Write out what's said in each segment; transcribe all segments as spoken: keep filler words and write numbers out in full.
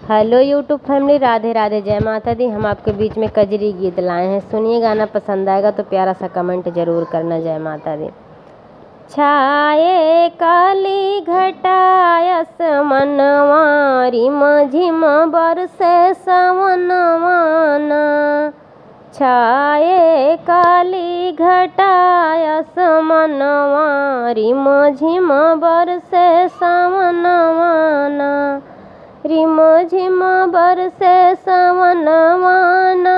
Hello YouTube family, राधे राधे, जय माता दी। हम आपके बीच में कजरी गीत लाए हैं, सुनिए, गाना पसंद आएगा तो प्यारा सा comment जरूर करना। जय माता दी। छाए काली घटा असमनवा, रिम झिम बरसे सवनवा ना। छाए काली घटा असमनवा, रिम झिम बरसे सवनवा ना। रिम झिम बरसे सवनवा ना,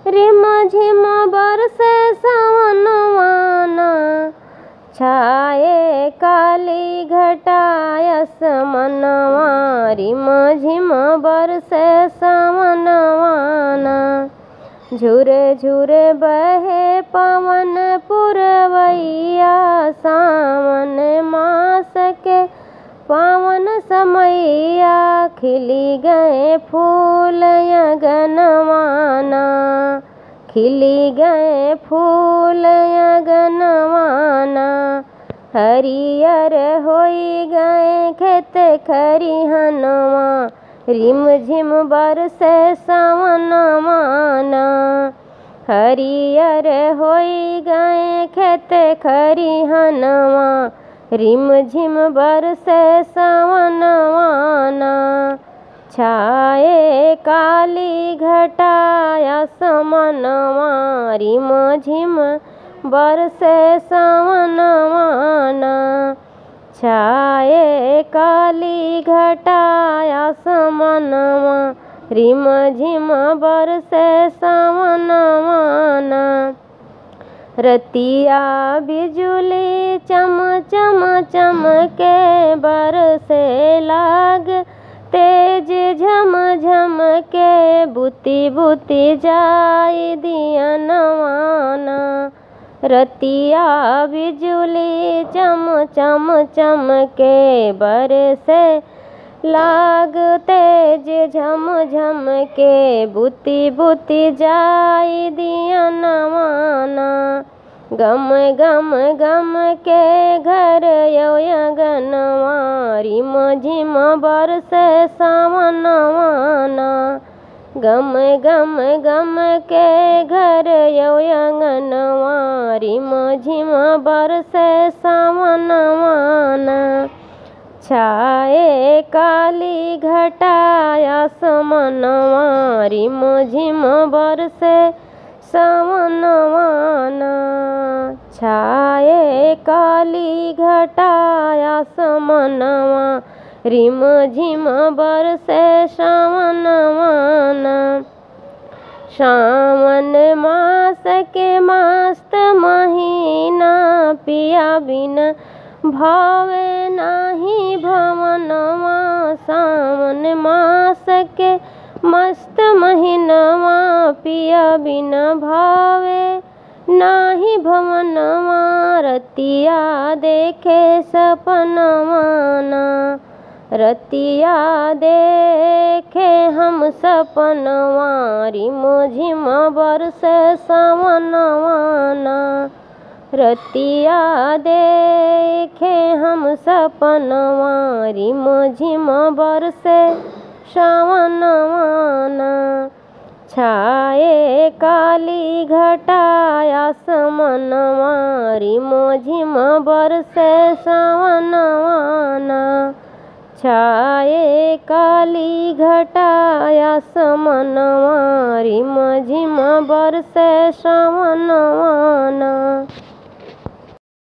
रिम झिम बरसे सवनवा ना। छाए काली घटा असमनवा, रिम झिम बरसे सवनवा ना। झुर झुर बहे पवन पुरवैया, सावन मास के पावन समैया, खिली गए फूल अगनवा ना, खिली गए फूल अगनवा ना। हरियर होई गए खेत खरिहनवा, रिम झिम बरसे सवनवा ना। हरियर होई गए खेत खरिहनवा, रिम झिम बरसे सवनवा ना। छाए काली घटा असमनवा, रिम झिम बरसे सवनवा ना। छाए काली घटा असमनवा, रिम झिम बरसे सवनवा ना। रतिया बिजुली चम चम चमके, बरसे लाग तेज झम झमके, बुती बुती जाई दियनवा ना। रतिया बिजुली चम चम चमके, बरसे लाग तेज झम झमके, बुती बुती जाई दियनवा ना। गम गम गमके घर अउ अगनवा, रिम झिम बरसे सवनवा ना। गम गम गमके घर अउ अगनवा, रिम झिम बरसे सवनवा ना। छाए काली घटा असमनवा, रिम झिम बरसे सवनवा ना। छाए काली घटा असमनवा, रिम झिम बरसे सवनवा ना। सावन मास के मस्त महीना, पिया बिन भावे नाही भवनवा। सावन मास के मस्त महीनवा, पिया बिन भावे नाही भवनवा। रतिया देखे सपनवा ना, रतिया देखे हम सपनवा, रिम झिम बरसे सवनवा ना। रतिया देखे हम सपनवा, रिम झिम बरसे सवनवा ना। छाए काली घटा असमनवा, रिम झिम बरसे सवनवा ना। छाए काली घटा असमनवा, रिम झिम बरसे सवनवा